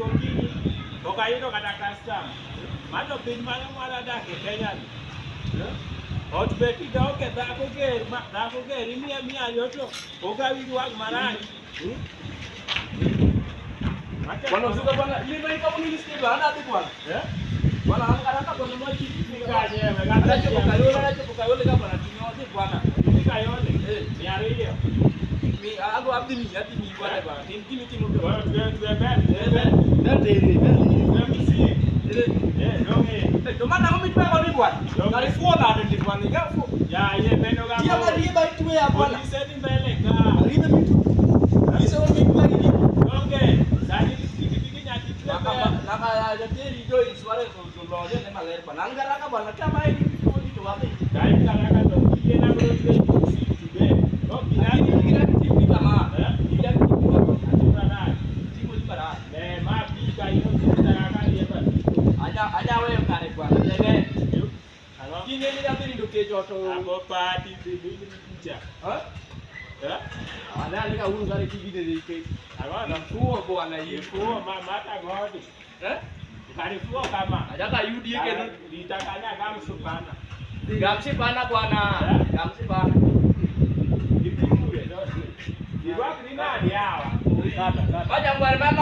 Gokinyi pok ayudo kata customer. Mano piny mane mwadadak e Kenya ni. Ot be kidoke dhako ger, dhako ger imiye 200 to ogawi gi wang' marach. Bwana usuka bwana, ile kama nilisikia bwana hadi bwana. Eh? Bwana haraka bwana maji. Kanye, Anachopo Kayole, anachopo Kayole kama bwana tunyote bwana. Ni Kayole. Eh. 200. Mi ago abdi mi, abdi mi bwana bwana. Tim tim tim Wewe tuwe tuwe ben. Eh, ben tere, ben Tuwe msi. tere. Eh, donge. Eh, to mana ngomi twa ngoni bwana. Ngari fuo na ndi bwana, ngafu. Ya, ye beno ga. Tia mariba itwe ya bwana. Polisi ni mbele ka. Mariba mitu. Isa wonge kwa nini? Donge. Sani pikipiki nyaki tuwe ben. Naka ya jateri jo insurance to lo ne maler bwana. Angaraka bwana kama hii ni to wapi? Dai karaka to kiye na bro tuwe msi today. Ok, Lakini nani? kila kitu kama Eh? kila kitu kama Atura na. timu ni bara. Ne ma pika ino karaka ye ba. Anya anya wewe kare bwana. Lele. Alo. Kine ni adhi nindo kech ot to. Ago party bi kucha. Ha? Eh? Ana alika huru kare kibide de kech. Ago no. Fuo bwana yi. Ifuo ma mata godi. Eh? Karifuo kama. Ajaka yudie kendo. Litakanya kama supana. Gamsi pana bwana. Gamsi pana. Ipimure. Irwakri nadi hawa. Baja ngwar mama.